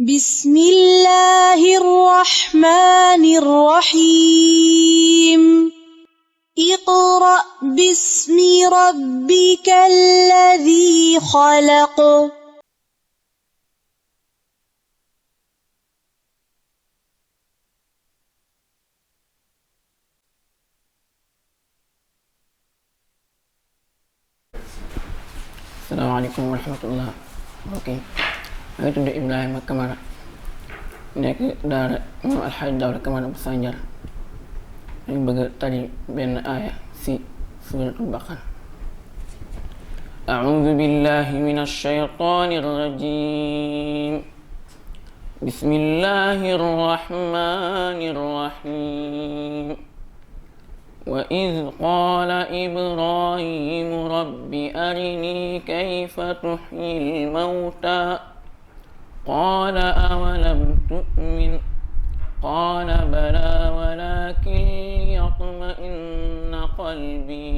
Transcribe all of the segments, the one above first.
بسم الله الرحمن الرحيم اقرأ باسم ربك الذي خلق. Assalamualaikum warahmatullah. Oke. Maa ngi tudd Ibrahima Kamara nekk daara Imam Alxaaji Daawda Kamara bu Sanjar. Ñu bëgg a tari benn aaya ci suuratul Baqara. A'uudu billahi minash shaytaanir rajiim. Bismillahir rahmaanir rahiim. وإذ قال إبراهيم رب أرني كيف تحيي الموتى قال أولم تؤمن قال بلى ولكن ليطمئن قلبي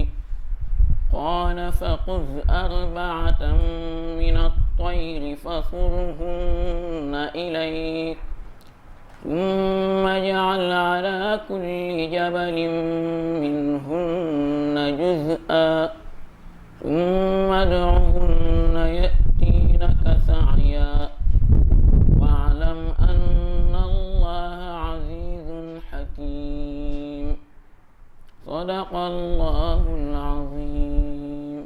قال فخذ أربعة من الطير فصرهن إليك ثم اجعل على كل جبل منهن جزءا ثم ادعهن يأتينك سعيا واعلم أن الله عزيز حكيم صدق الله العظيم.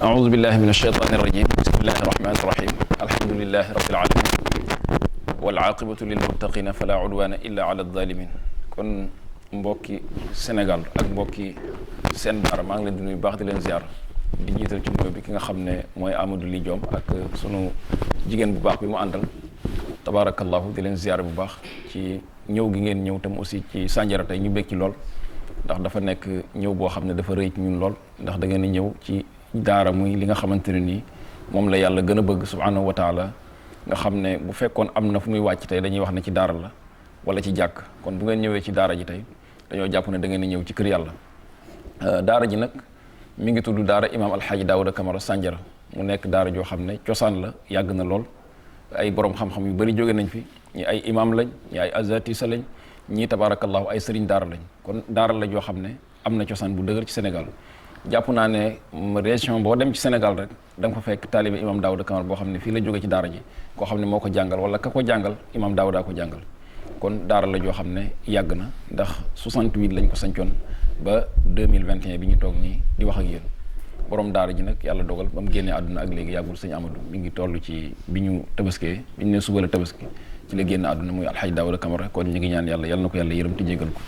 أعوذ بالله من الشيطان الرجيم. بسم الله الرحمن الرحيم. الحمد لله رب العالمين والعاقبة للمتقين فلا عدوان إلا على الظالمين. kon mbokki Sénégal ak mbokki seen daara maa ngi leen di nuyu baax di leen ziar di jiital ci nuyoo bi ki nga xam ne mooy Amadou Ly Diom ak sunu jigéen bu baax bi mu àndal tabaarakallahu di leen ziar bu baax ci ñëw gi ngeen ñëw tam aussi ci Sandiara tey ñu bég ci lool ndax dafa nekk ñëw boo xam ne dafa rëy ci ñun lool ndax da ngeen di ñëw ci daara muy li nga xamante ne nii moom la yàlla gën a bëgg subhanahu wa taala nga xam ne bu fekkoon am na fu muy wàcc tey dañuy wax ne ci daara la wala ci jàkk kon bu ngeen ñëwee ci daara ji tey dañoo jàpp ne da ngeen di ñëw ci kër yàlla. daara ji nag mi ngi tudd daara Imam Alxaaji Daawda Kamara Sandiara mu nekk daara joo xam ne cosaan la yàgg na lool ay borom xam-xam yu bari jóge nañ fi ñi ay imam lañ ñi ay azatisa lañ ñii tabaarakallahu ay sëriñ daara lañ kon daara la joo xam ne am na cosaan bu dëgër ci Sénégal. jàpp naa ne région boo dem ci Sénégal rek da nga fa fekk taalibe imam Daawda Kamara boo xam ne fii la jóge ci daara ji koo xam ne moo ko jàngal wala ka ko jàngal imam Daawda ko jàngal kon daara la joo xam ne yàgg na ndax 68 lañ ko sancoon ba 2021 bi ñu toog nii di wax ak yéen borom daara ji nag yàlla dogal ba mu génnee àdduna ak léegi yàggul sëñ Amadou mi ngi toll ci bi ñu tabaskee bi ñu ne suba la tabaski ci la génn àdduna muy Alxaaji Daawda Kamara kon ñu ngi ñaan yàlla na ko yàlla yërëm te jégal ko.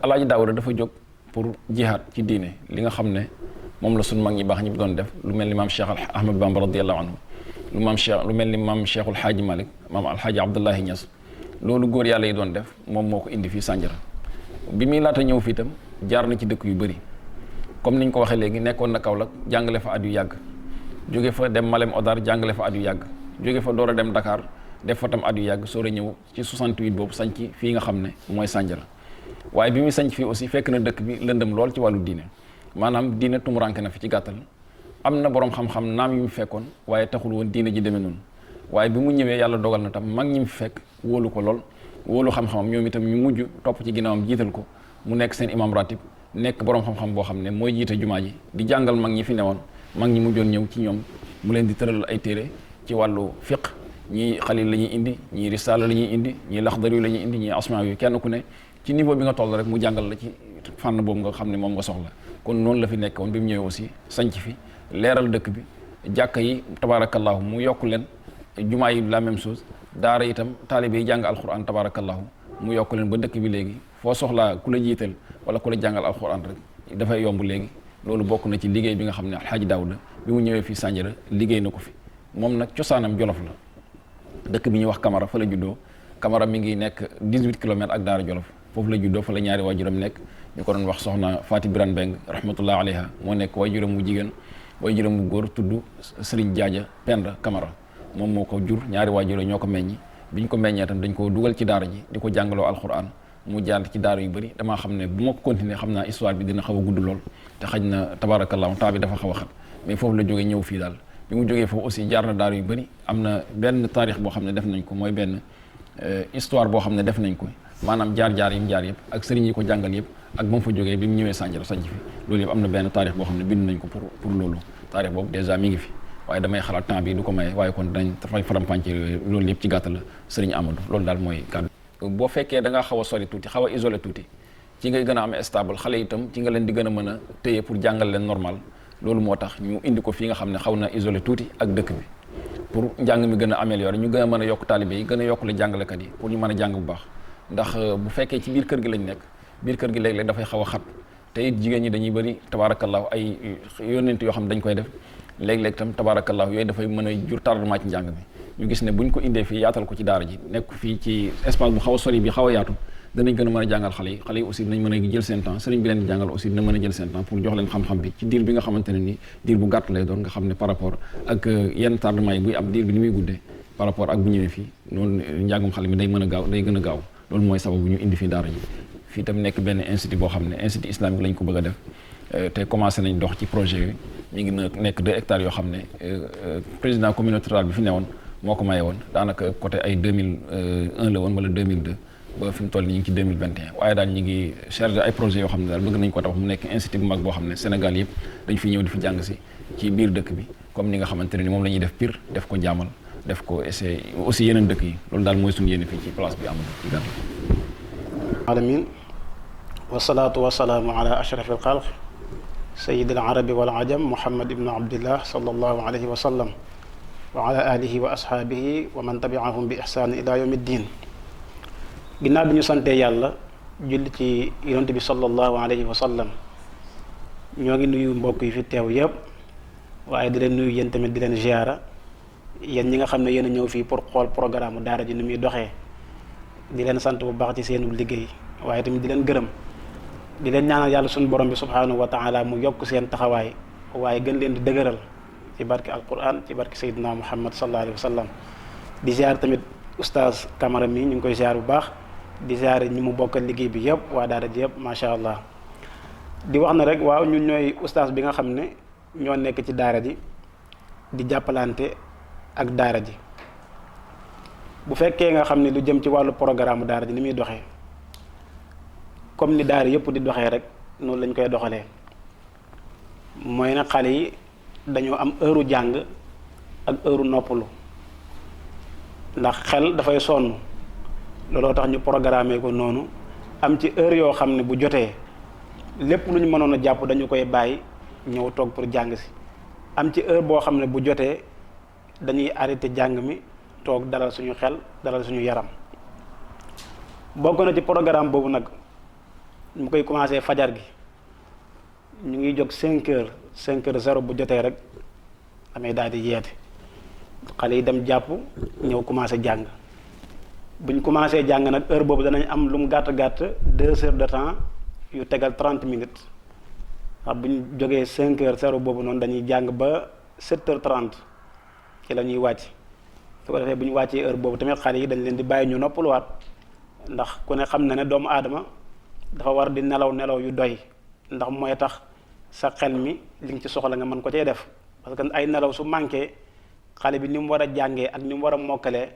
Alaaji Daawda dafa jóg pour jihaad ci diine li nga xam ne moom la suñ mag ñi baax ñi doon def lu mel ni maam Cheikh Ahmad Bamba radiyallahu anhu lu mel ni maam Cheikhul Xaaji Malik maam Alxaaji Abdullahi Ñas loolu góor yàlla yi doon def moom moo ko indi fii Sandiara bi muy laata ñëw fii itam jaar na ci dëkk yu bëri comme niñ ko waxee léegi nekkoon na Kaolack jàngale fa at yu yàgg jóge fa dem Malem Odar jàngale fa at yu yàgg jóge fa door a dem Dakar def fa tam at yu yàgg soor a ñëw ci 68 boobu sanc fii nga xam ne mooy Sandiara waaye bi muy sanc fii aussi fekk na dëkk bi lëndëm lool ci wàllu diine maanaam diine tumuranke na fi ci gàttal am na boroom xam-xam naam yu mu fekkoon waaye taxul woon diine ji demee noonu waaye bi mu ñëwee yàlla dogal na tam mag ñi mu fekk wóolu ko lool wóolu xam-xamam ñoom itam ñu mujj topp ci ginnaawam jiital ko mu nekk seen imam ratib nekk boroom xam-xam boo xam ne mooy jiite jumaa ji di jàngal mag ñi fi newoon mag ñi mujjoon ñëw ci ñoom mu leen di tëral ay téere ci wàllu fiqh ñii xalil la ñuy indi ñii risaala la ñuy indi ñii laxdari la ñuy indi ñii asmaa yu kenn ku ne ci niveau bi nga toll rek mu jàngal la ci fànn boobu nga xam ne moom nga soxla kon noonu la fi nekk woon bi mu ñëwee aussi sanc fi leeral dëkk bi jàkka yi tabaarakallahu mu yokk leen jumaa yi la même chose daara itam taalibe yi jàng alquran tabaarakallahu mu yokk leen ba dëkk bi léegi foo soxlaa ku la jiital wala ku la jàngal alquran rek dafay yomb léegi loolu bokk na ci liggéey bi nga xam ne Alxaaji Daawda bi mu ñëwee fii Sandiara liggéey na ko fi moom nag cosaanam Jolof la dëkk bi ñuy wax Kamara fa la juddoo Kamara mi ngi nekk 18 kilomètres ak daara Jolof foofu la juddoo fa la ñaari waajuram nekk ñu ko doon wax soxna Faati Biran Beng rahmatullah alayha moo nekk waajuram mu jigéen waajuram mu góor tudd Sëriñ Jaaja Penda Kamara moom moo ko jur ñaari waajur ñoo ko meññi bi ñu ko meññee tam dañ ko dugal ci daara ji di ko jàngaloo alquran mu jaar ci daara yu bëri damaa xam ne bu ma ko continuer xam naa histoire bi dina xaw a gudd lool te xaj na tabaarakallahu temps bi dafa xaw a xat mais foofu la jógee ñëw fii daal bi mu jógee foofu aussi jaar na daara yu bëri. am na benn taarix boo xam ne def nañ ko mooy benn histoire boo xam ne def nañ ko maanaam jaar-jaar yi mu jaar yëpp ak sëriñ yi ko jàngal yëpp ak ba mu fa jógee bi mu ñëwee Sandiara sanc fi loolu yëpp am na benn taarix boo xam ne bind nañ ko pour loolu taarix boobu dèjà mi ngi fi waaye damay xalaat temps bi du ko maye waaye kon dinañ dafay faram-fàcce loolu yëpp ci gàttal la sëriñ Amadou loolu daal mooy kàddu. boo fekkee da ngaa xaw a sori tuuti xaw a isolé tuuti ci ngay gën a am stable xale itam ci nga leen di gën a mën a téye pour jàngal leen normal loolu moo tax ñu indi ko fii nga xam ne xaw na isolé tuuti ak dëkk bi pour njàng mi gën a amélioré ñu gën a mën a yokk taalibe yi gën a yokk la jàngalekat yi pour ñu mën a jàng bu baax ndax bu fekkee ci biir kër gi lañ nekk biir kër gi léeg-léeg dafay xaw a xat te it jigéen ñi dañuy bëri tabaarakallaahu ay yónnent yoo xam ne dañ koy def léeg-léeg tam tabaarakallaahu yooyu dafay mën a jur tardement ci njàng mi ñu gis ne buñ ko indee fii yaatal ko ci daara ji nekk fii ci espace bu xaw a sori bi xaw a yaatu danañ gën a mën a jàngal xale yi aussi dinañ mën a jël seen temps sëriñ bi leen di jàngal aussi dina mën a jël seen temps pour jox leen xam-xam bi ci diir bi nga xamante ne ni diir bu gàtt lay doon nga xam ne par rapport ak yenn tardement yi buy am diir bi ni muy guddee par rapport ak bu ñëwee fii noonu njàngum xale mi day mën a gaaw day gën a gaaw loolu mooy sababu ñu indi fii daara ji fii tam nekk benn institut boo xam ne institut islamique lañ ko bëgg a def te commencé nañ dox ci projet yi mi ngi nekk 2 hectares yoo xam ne président communauté rurale bi fi newoon moo ko maye woon daanaka côté ay 2001 la woon wala 2002 ba fi mu toll nii ñu ngi ci 2021 waaye daal ñu ngi chargé ay projets yoo xam ne daal bëgg nañ ko tax mu nekk institut bu mag boo xam ne Sénégal yëpp dañ fi ñëw di fi jàng si ci biir dëkk bi comme ni nga xamante ne ni moom la ñuy def Pire def ko Jaamal def ko essai aussi yeneen dëkk yi loolu daal mooy suñu yéene fii ci place bi amul ci gàttal. alamin wasalaatu wasalaamu ala ashraf alxalq sayid alarabi wal ajam muhammad ibnu abdillah sallallahu alayhi wa sallam wa ala alihi wa ashaabihi wa man tabiahum bi ihsaan ila yawmi ddin ginnaaw bi ñu santee yàlla julli ci yonent bi sallallahu alayhi wa sallam ñoo ngi nuyu mbokk yi fi teew yëpp waaye di leen nuyu yéen tamit di leen ziara yéen ñi nga xam ne yéen a ñëw fii pour xool programme daara ji ni muy doxee di leen sant bu baax ci seenu liggéey waaye tamit di leen gërëm di leen ñaanal yàlla suñu borom bi subhanahu wa taala mu yokk seen taxawaay waaye gën leen di dëgëral ci barke alquran ci barke sayyidina muhammad sallallahu alayhi wa sallam di ziar tamit oustaz Camara mi ñu ngi koy ziar bu baax di ziar ñi mu bokkal liggéey bi yëpp waa daara ji yëpp macha allah di wax na rek waaw ñun ñooy oustaz bi nga xam ne ñoo nekk ci daara ji di jàppalante ak daara ji bu fekkee nga xam ne lu jëm ci wàllu programme daara ji ni muy doxee comme ni daara yëpp di doxee rek noonu lañ koy doxalee mooy nag xale yi dañoo am heure jàng ak heure noppalu ndax xel dafay sonn looloo tax ñu programmé ko noonu am ci heure yoo xam ne bu jotee lépp lu ñu mënoon a jàpp dañu koy bàyyi ñëw toog pour jàng si am ci heure boo xam ne bu jotee dañuy arrêté jàng mi toog dalal suñu xel dalal suñu yaram bokk na ci programme boobu nag mu koy commencé fajar gi ñu ngi jóg 5 heures bu jotee rek damay daal di yeete xale yi dem jàpp ñëw commencé jàng buñ commencé jàng nag heure boobu danañ am lu mu gàtt 2 heures de temps yu tegal 30 minutes ndax buñ jógee 5 heures 0 boobu noonu dañuy jàng ba 7h30 ci la ñuy wàcc su ko defee bu ñu wàccee heure boobu tamit xale yi dañ leen di bàyyi ñu noppaluwaat ndax ku ne xam na ne doomu aadama dafa war di nelaw yu doy ndax mooy tax sa xel mi li nga ci soxla nga mën ko cee def parce que ay nelaw su manqué xale bi ni mu war a jàngee ak ni mu war a mokkalee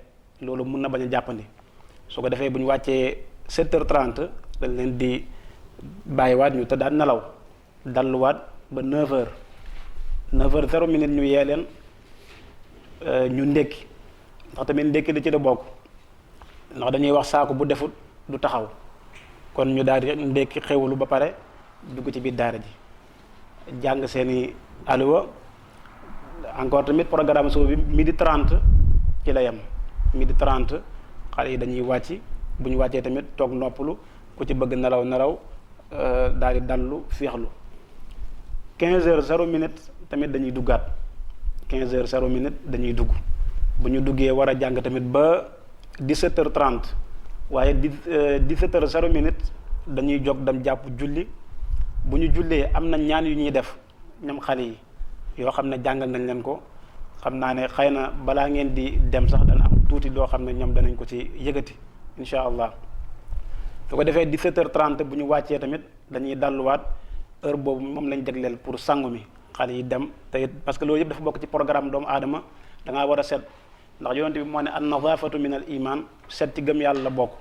loolu mun na bañ a jàppandi su ko defee bu ñu wàccee 7h30 dañ leen di bàyyiwaat ñu tëddaat nelaw dalluwaat ba 9h 0 minute ñu yee leen ñu ndékki ndax tamit ndékki da ci da bokk ndax dañuy wax saako bu defut du taxaw kon ñu daal di ndékki xewlu ba pare dugg ci biir daara ji jàng seeni aliwa encore tamit programme suba bi 12h30 ci la yem 12h30 xale yi dañuy wàcc bu ñu wàccee tamit toog noppalu ku ci bëgg nelaw daal di dallu féexlu 15h 0 minute tamit dañuy duggaat 15h 0 minute dañuy dugg bu ñu duggee war a jàng tamit ba 17h30 waaye 17h 0 minute dañuy jóg dem jàpp julli bu ñu jullee am na ñaan yu ñuy def ñoom xale yi yoo xam ne jàngal nañ leen ko xam naa ne xëy na balaa ngeen di dem sax dana am tuuti doo xam ne ñoom danañ ko ci yëgati incha allah su ko defee 17h30 bu ñu wàccee tamit dañuy dalluwaat heure boobu moom lañ jagleel pour sangu mi xale yi dem te parce que loolu yëpp dafa bokk ci programme doomu aadama da ngaa war a set ndax yonent bi moo ne an nazafatu min al iman set ci gëm yàlla la bokk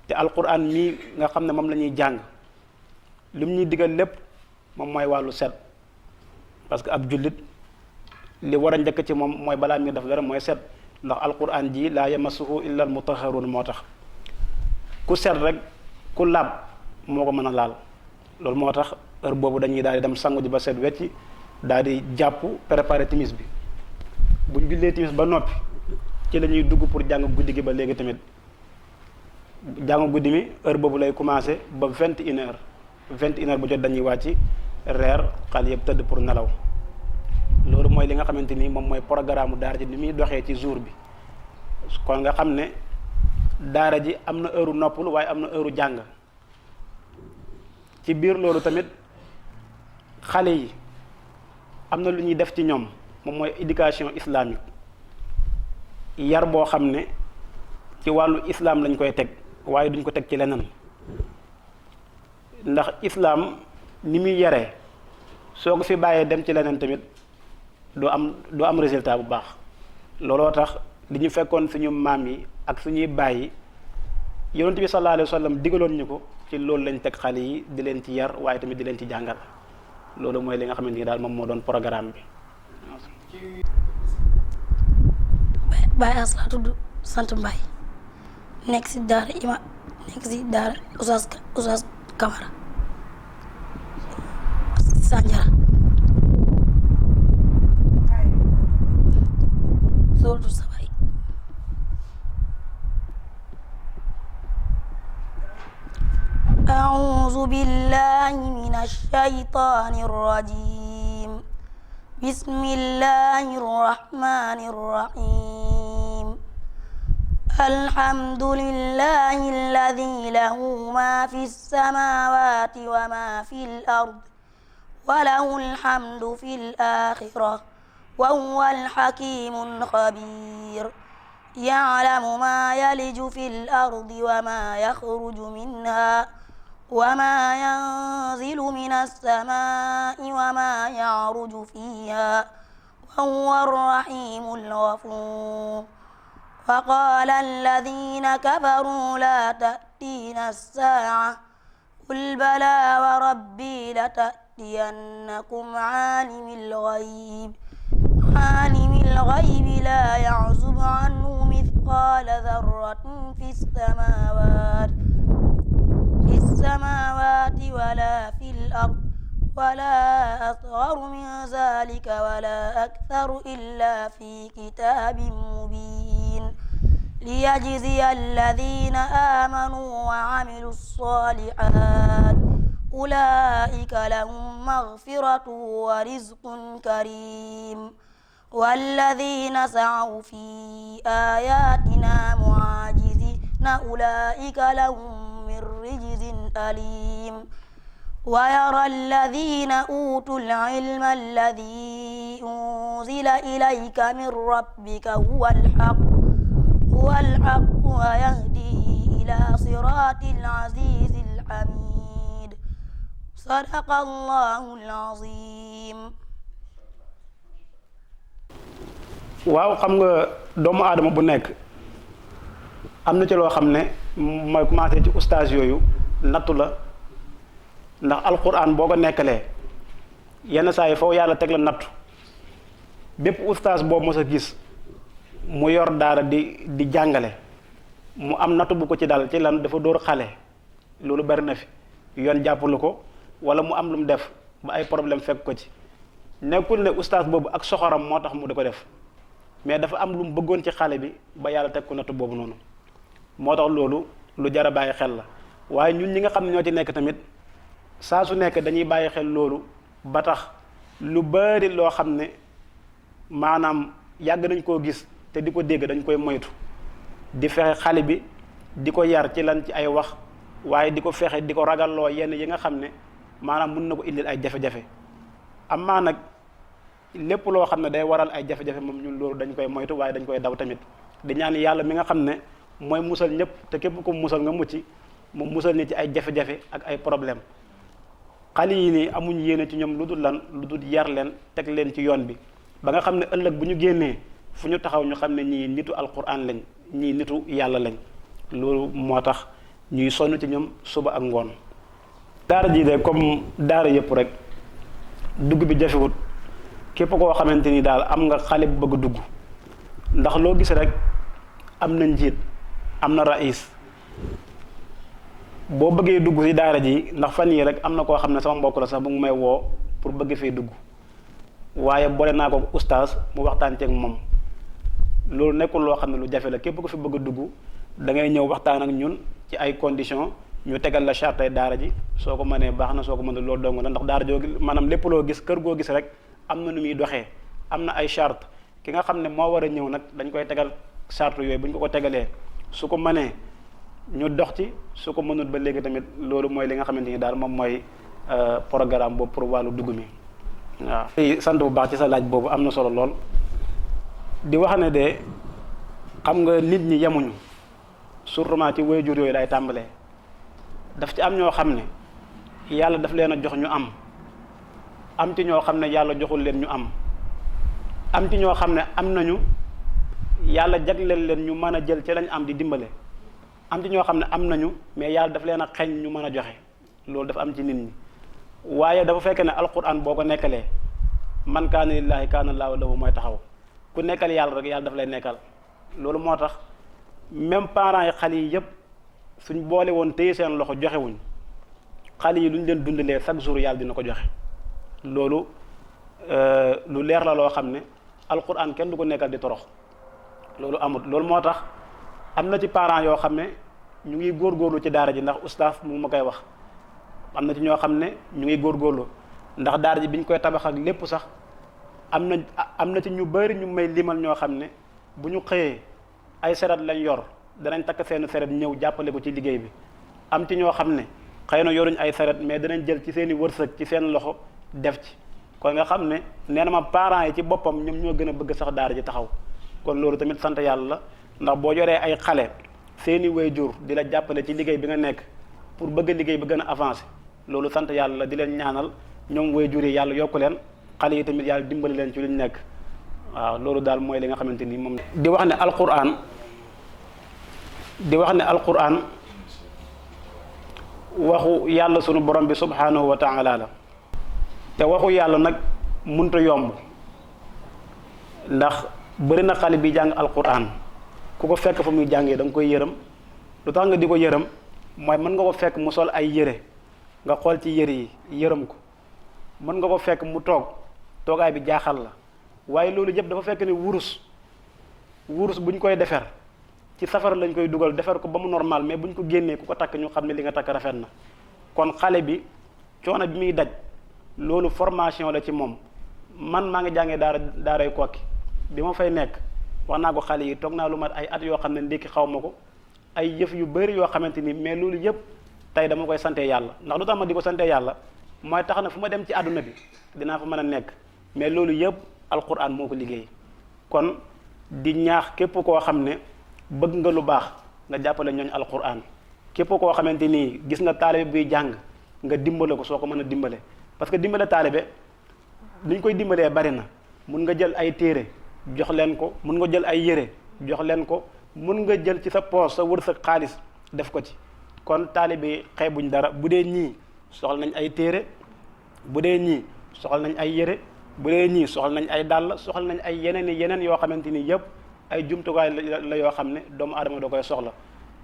te alquran mii nga xam ne moom la ñuy jàng li mu ñuy digal lépp moom mooy wàllu set parce que ab jullit li war a njëkk ci moom mooy balaa mi def dara mooy set ndax alquran ji laa yamassuhu illa al mutahharun moo tax ku set rek ku laab moo ko mën a laal loolu moo tax heure boobu dañuy daal di dem sangu ji ba set wecci daal di jàpp préparer timis bi buñ jullee timis ba noppi ci la ñuy dugg pour jàng guddi gi ba léegi tamit jàng guddi mi heure boobu lay commencé ba 21h 21h bu jot dañuy wàcc reer xale yëpp tëdd pour nelaw loolu mooy li nga xamante ni moom mooy programme daara ji ni muy doxee ci jour bi kon nga xam ne daara ji am na heure noppalu waaye am na heure jàng ci biir loolu tamit xale yi am na lu ñuy def ci ñoom moom mooy éducation islamique yar boo xam ne ci wàllu islam lañ koy teg waaye duñ ko teg ci leneen ndax islam ni muy yaree soo ko fi bàyyee dem ci leneen tamit doo am résultat bu baax looloo tax li ñu fekkoon suñu maam yi ak suñuy baay yi yonent bi sallallahu alayhi wa sallam digaloon ñu ko ci loolu lañ teg xale yi di leen ci yar waaye tamit di leen ci jàngal loolu mooy li nga xamante ni daal moom moo doon programme bi. Baye As laa tudd sant Mbaye nekk si daara Oustaz Camara Sanjara sootu sabay أعوذ بالله من الشيطان الرجيم بسم الله الرحمن الرحيم الحمد لله الذي له ما في السماوات وما في الأرض وله الحمد في الآخرة وهو الحكيم الخبير يعلم ما يلج في الأرض وما يخرج منها وما ينزل من السماء وما يعرج فيها وهو الرحيم الغفور وقال الذين كفروا لا تأتينا الساعة قل بلى وربي لتأتينكم عالم الغيب لا يعزب عنه مثقال ذرة في السماوات ولا في الأرض ولا أصغر من ذلك ولا أكثر إلا في كتاب مبين ليجزي الذين آمنوا وعملوا الصالحات أولئك لهم مغفرة ورزق كريم والذين سعوا في آياتنا معاجزين أولئك لهم من رجز أليم ويرى الذين أوتوا العلم الذي أنزل إليك من ربك هو الحق ويهدي إلى صراط العزيز الحميد صدق الله العظيم. waaw xam nga doomu aadama bu nekk am na ci loo xam ne mooy commencé ci ustaas yooyu nattu la ndax alquran boo ko nekkalee yenn saa yi foofu yàlla teg la nattu bépp ustaas boobu mos a gis mu yor daara di jàngale mu am nattu bu ko ci dal ci lan dafa dóor xale loolu bari na fi yoon jàppalu ko wala mu am lu mu def ba ay problème fekk ko ci nekkul ne ustaas boobu ak soxoram moo tax mu di ko def mais dafa am lu mu bëggoon ci xale bi ba yàlla teg ko nattu boobu noonu moo tax loolu lu jar a bàyyi xel la waaye ñun ñi nga xam ne ñoo ci nekk tamit saa su nekk dañuy bàyyi xel loolu ba tax lu bari loo xam ne maanaam yàgg nañ koo gis te di ko dégg dañ koy moytu di fexe xale bi di ko yar ci lan ci ay wax waaye di ko fexe di ko ragalloo yenn yi nga xam ne maanaam mun na ko indil ay jafe-jafe amaa nag lépp loo xam ne day waral ay jafe-jafe moom ñun loolu dañ koy moytu waaye dañ koy daw tamit di ñaan yàlla mi nga xam ne mooy musal ñëpp te képp ko musal nga mucc mu musal ni ci ay jafe-jafe ak ay problème xale yi nii amuñ yéene ci ñoom lu dul lan lu dul yar leen teg leen ci yoon bi ba nga xam ne ëllëg bu ñu génnee fu ñu taxaw ñu xam ne ñii nitu alquran lañ ñii nitu yàlla lañ. loolu moo tax ñuy sonn ci ñoom suba ak ngoon. daara ji de comme daara yëpp rek dugg bi jafewut képp koo xamante ni daal am nga xale bu bëgg dugg ndax loo gis rek am na njiit am na rais boo bëggee dugg ci daara ji ndax fan yii rek am na koo xam ne sama mbokk la sax bu mu may woo pour bëgg fee dugg waaye boole naa ko oustaz mu waxtaan ceeg moom loolu nekkul loo xam ne lu jafe la képp ko fi bëgg a dugg da ngay ñëw waxtaan ak ñun ci ay conditions ñu tegal la charte daara ji soo ko mënee baax na soo ko mënee loolu dong na ndax daara joo maanaam lépp loo gis kër goo gis rek am na nu muy doxee am na ay charte ki nga xam ne moo war a ñëw nag dañ koy tegal charte yooyu bu ñu ko tegalee su ko mënee ñu dox ci su ko mënut ba léegi tamit loolu mooy li nga xamante ni daal moom mooy programme boobu pour wàllu dugg mi waaw. sant bu baax ci sa laaj boobu am na solo lool di wax ne de xam nga nit ñi yemuñu surtout ci waajur yooyu day tàmbalee daf ci am ñoo xam ne yàlla daf leen a jox ñu am ci ñoo xam ne yàlla joxul leen ñu am ci ñoo xam ne am nañu yàlla jagleel leen ñu mën a jël ci lañ am di dimbale am ci ñoo xam ne am nañu mais yàlla daf leen a xeñ ñu mën a joxe loolu dafa am ci nit ñi waaye dafa fekk ne alquran boo ko nekkalee man kaana lillaahi kaana llaahu lahu mooy taxaw ku nekkal yàlla rek yàlla daf lay nekkal loolu moo tax même parents yi xale yi yëpp suñ boole woon téye seen loxo joxewuñ xale yi lu ñu leen dundalee chaque jour yàlla dina ko joxe loolu lu leer la loo xam ne alquran kenn du ko nekkal di torox loolu amut loolu moo tax am na ci parents yoo xam ne ñu ngi góorgóorlu ci daara ji ndax oustaz mu ma koy wax am na ci ñoo xam ne ñu ngi góorgóorlu ndax daara ji bi ñu koy tabax ak lépp sax am na ci ñu bëri ñu may limal ñoo xam ne bu ñu xëyee ay seret lañ yor danañ takk seen seret ñëw jàppale ko ci liggéey bi am ci ñoo xam ne xëy na yoruñ ay seret mais danañ jël ci seen i wërsëg ci seen loxo def ci kon nga xam ne nee na ma parents yi ci boppam ñoom ñoo gën a bëgg sax daara ji taxaw kon loolu tamit sant yàlla la ndax boo yoree ay xale seeni waajur di la jàppale ci liggéey bi nga nekk pour bëgg liggéey bi gën a avancé loolu sant yàlla la di leen ñaanal ñoom waajur yi yàlla yokku leen xale yi tamit yàlla dimbali leen ci luñ nekk waaw loolu daal mooy li nga xamante ni moom. di wax ne alquran waxu yàlla sunu borom bi subhanahu wa taala la te waxu yàlla nag munta yomb ndax bëri na xale bi jàng alquran ku ko fekk fa muy jàngee da nga koy yërëm lu tax nga di ko yërëm mooy mën nga ko fekk mu sol ay yére nga xool ci yére yi yërëm ko mën nga ko fekk mu toog toogaay bi jaaxal la waaye loolu yëpp dafa fekk ne wurus buñ koy defar ci safara lañ koy dugal defar ko ba mu normal mais buñ ko génnee ku ko takk ñu xam ne li nga takk rafet na kon xale bi coono bi muy daj loolu formation la ci moom man maa ngi jàngee daaray Kokki bi ma fay nekk wax naa ko xale yi toog naa lu mat ay at yoo xam ne ndékki xaw ma ko ay yëf yu bëri yoo xamante ni mais loolu yëpp tey dama koy sante yàlla ndax lu tax ma di ko sante yàlla mooy tax na fu ma dem ci àdduna bi dinaa fa mën a nekk mais loolu yëpp alquran moo ko liggéey kon di ñaax képp koo xam ne bëgg nga lu baax nga jàppale ñooñ alquran képp koo xamante nii gis nga taalibe buy jàng nga dimbale ko soo ko mën a dimbale parce que dimbale taalibe luñ koy dimbalee bari na mun nga jël ay téere jox leen ko mun nga jël ay yére jox leen ko mun nga jël ci sa poos sa wërsëg xaalis def ko ci kon taalibe xeebuñ dara bu dee ñii soxla nañ ay téere bu dee ñii soxla nañ ay yére bu dee ñii soxla nañ ay dàll soxla nañ ay yeneen yoo xamante ni yëpp ay jumtukaay la yoo xam ne doomu aadama da koy soxla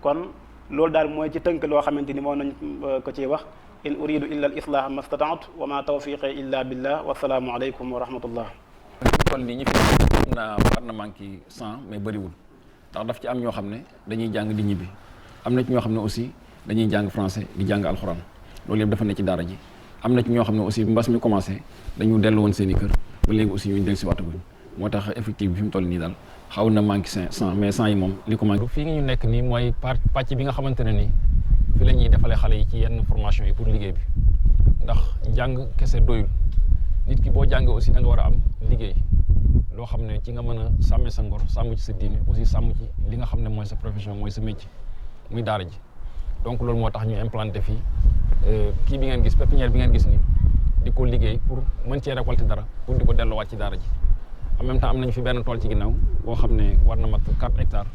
kon loolu daal mooy ci tënk loo xamante ni moom nañ ko ciy wax in uridu illa al islaha ma stataatu wa ma tawfiqi illa billah wa salaamu aleykum wa rahmatullah. kon li ñu fi am na war na manqué 100 mais bëriwul ndax daf ci am ñoo xam ne dañuy jàng di ñibbi am na ci ñoo xam ne aussi dañuy jàng français di jàng alxuraan loolu yëpp dafa ne ci daara ji am na ci ñoo xam ne aussi mbas mi commencé dañu dellu woon seen i kër ba léegi aussi ñu del si waataguñ moo tax effectif bi fi mu toll nii daal xaw na manqué 100 mais 100 yi moom li ko manqué. fii nga ñu nekk nii mooy pàcc bi nga xamante ne nii fi la ñuy defalee xale yi ci yenn formation yi pour liggéey bi ndax njàng kese doyul nit ki boo jàngee aussi da nga war a am liggéey loo xam ne ci nga mën a sàmmee sa ngor sàmm ci sa diine aussi sàmm ci li nga xam ne mooy sa profession mooy sa métier muy daara ji donc loolu moo tax ñu implanté fii kii bi ngeen gis pépinière bi ngeen gis ni di ko liggéey pour mën cee récolter dara pour di ko delloowaat ci daara ji en même temps am nañu fi benn tool ci ginnaaw boo xam ne war na mat 4 hectares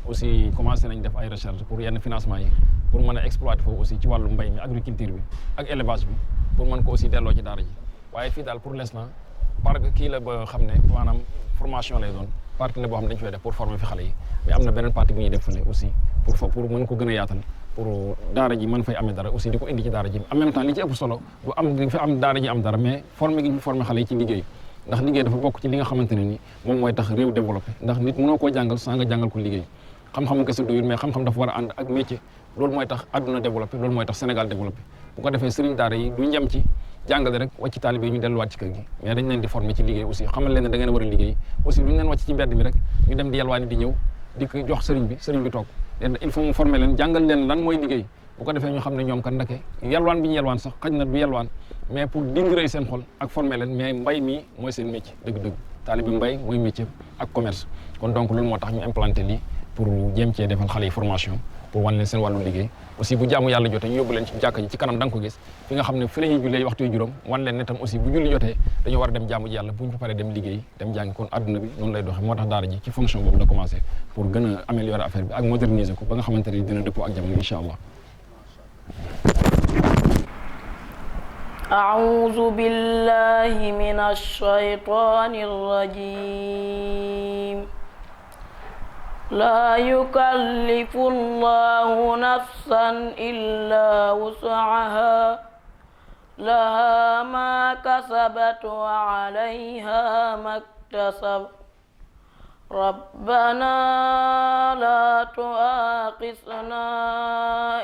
aussi commencé nañ def ay recherche pour yenn financement yi pour mën a exploiter foofu aussi ci wàllu mbay mi agriculture bi ak élevage bi pour mën ko aussi delloo ci daara ji waaye fii daal pour l'instant kii la ba xam ne maanaam formation lay doon partie la boo xam ne dañu fay def pour former fi xale yi mais am na beneen partie bu ñuy def fële aussi pour mën ko gën a yaatal pour daara ji mën fay amee dara aussi di ko indi ci daara ji en même temps li ci ëpp solo du am di fa am daara ji am dara mais former gi ñu former xale yi ci liggéey ndax liggéey dafa bokk ci li nga xamante ne ni moom mooy tax réew développé ndax nit mënoo koo jàngal sans nga jàngal ko liggéey xam-xam kese doyul mais xam-xam dafa war a ànd ak métier loolu mooy tax àdduna développé loolu mooy tax Sénégal développé bu ko defee sëriñ daara yi duñ yem ci jàngale rek wàcc taalibe yi ñu delluwaat ci kër gi mais dañ leen di former ci liggéey aussi xamal leen ne da ngeen war a liggéey aussi duñ leen wàcc ci mbedd mi rek ñu dem di yalwaani di ñëw di ko jox sëriñ bi toog il faut mu former leen jàngal leen lan mooy liggéey bu ko defee ñu xam ne ñoom kan ndake yalwaan bi ñu yalwaan sax xaj na du yalwaan mais pour dindi rëy seen xol ak former leen mais mbay mi mooy seen métier dëgg-dëgg taalibe mbay mooy métier ak commerce kon donc loolu moo tax ñu implanté lii pour jéem cee defal xale yi formation pour wan leen seen wàllu liggéey aussi bu jaamu yàlla jotee ñu yóbbu leen ci jàkka ji ci kanam da nga ko gis fi nga xam ne fi la ñuy jullee waxtu yu juróom wan leen ne tam aussi bu julli jotee dañoo war a dem jaamu ji yàlla bu ñu fa paree dem liggéey dem jàngi kon adduna bi noonu lay doxee moo tax daara ji ci fonction boobu la commencé pour gën a améliorer affaire bi ak moderniser ko ba nga xamante ne dina dëppoo ak jamono incha allah. أعوذ بالله من الشيطان الرجيم لا يكلف الله نفسا إلا وسعها لها ما كسبت وعليها ما اكتسبت ربنا لا تؤاخذنا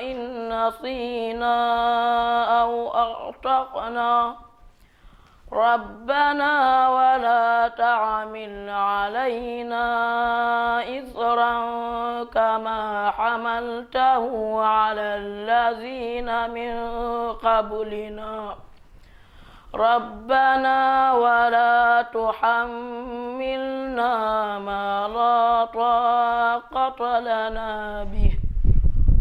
إن نسينا أو أخطأنا ربنا ولا تحمل علينا إصرا كما حملته على الذين من قبلنا ربنا ولا تحملنا ما لا طاقة لنا به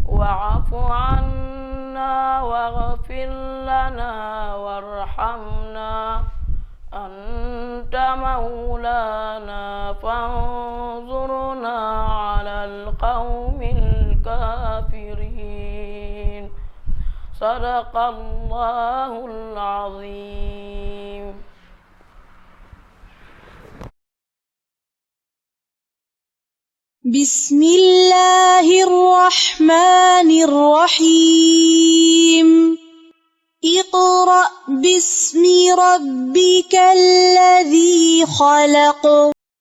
واعف عنا واغفر لنا وارحمنا أنت مولانا فانظرنا على القوم الكافرين صدق الله العظيم. بسم الله الرحمن الرحيم اقرأ باسم ربك الذي خلق